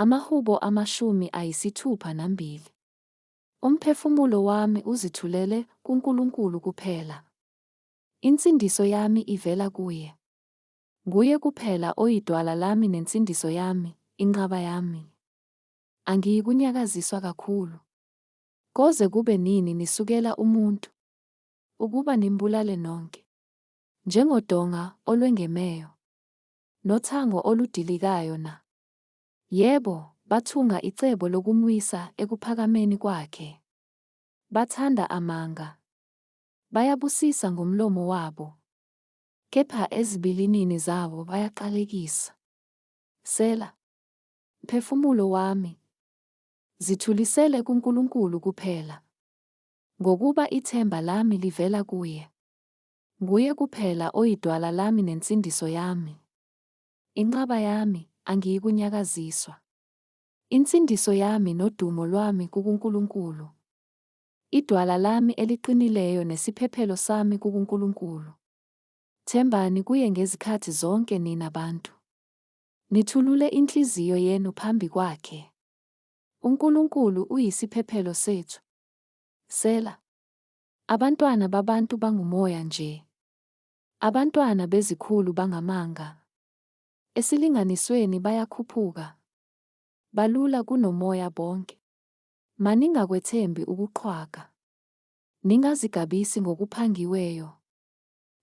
Amahubo 62. Umphefumulo wami uzithulele kuNkulunkulu kuphela. Insindiso yami ivela kuye. Nguye kuphela oyidwala lami nensindiso yami, inqaba yami. Angiyikunyakaziswa kakhulu. Koze kube nini nisukela umuntu, ukuba nimbulale nonke? Njengodonga olwengemeyo, nothango oludilikayo na? Yebo, bathunga icebo lokumwisa ekuphakameni kwakhe. Bathanda amanga. Bayabusisa ngomlomo wabo. Kepha ezibilinini zabo bayaqalekisa. Sela. Mphefumulo wami, zithulisele kuNkulunkulu kuphela. Ngokuba ithemba lami livela kuye. Nguye kuphela oyidwala lami nensindiso yami. Inqaba yami, angiyikunyakaziswa. Insindiso yami nodumo lwami kukuNkulunkulu. Idwala lami eliqinileyo nesiphephelo sami kukuNkulunkulu. Thembani kuye ngezikhathi zonke nina bantu. Nithulule inhliziyo yenu phambi kwakhe. UNkulunkulu uyisiphephelo sethu. Sela. Abantwana babantu bangumoya nje. Abantwana bezikhulu bangamanga. Esilinganisweni bayakhuphuka. Balula kunomoya bonke. Maningakwethembi ukuqhwaga. Ningazigabisi ngokuphangiweyo.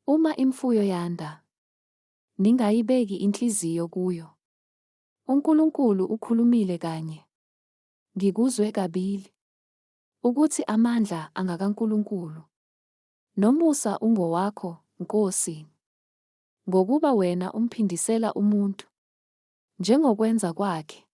Uma imfuyo yanda, ningayibeki inhliziyo kuyo. UNkulunkulu ukhulumile kanye. Ngikuzwe kabili. Ukuthi amandla angakaNkulunkulu. Nomusa ungowakho, Nkosi. Ngokuba wena umphindisela umuntu njengokwenza kwakhe.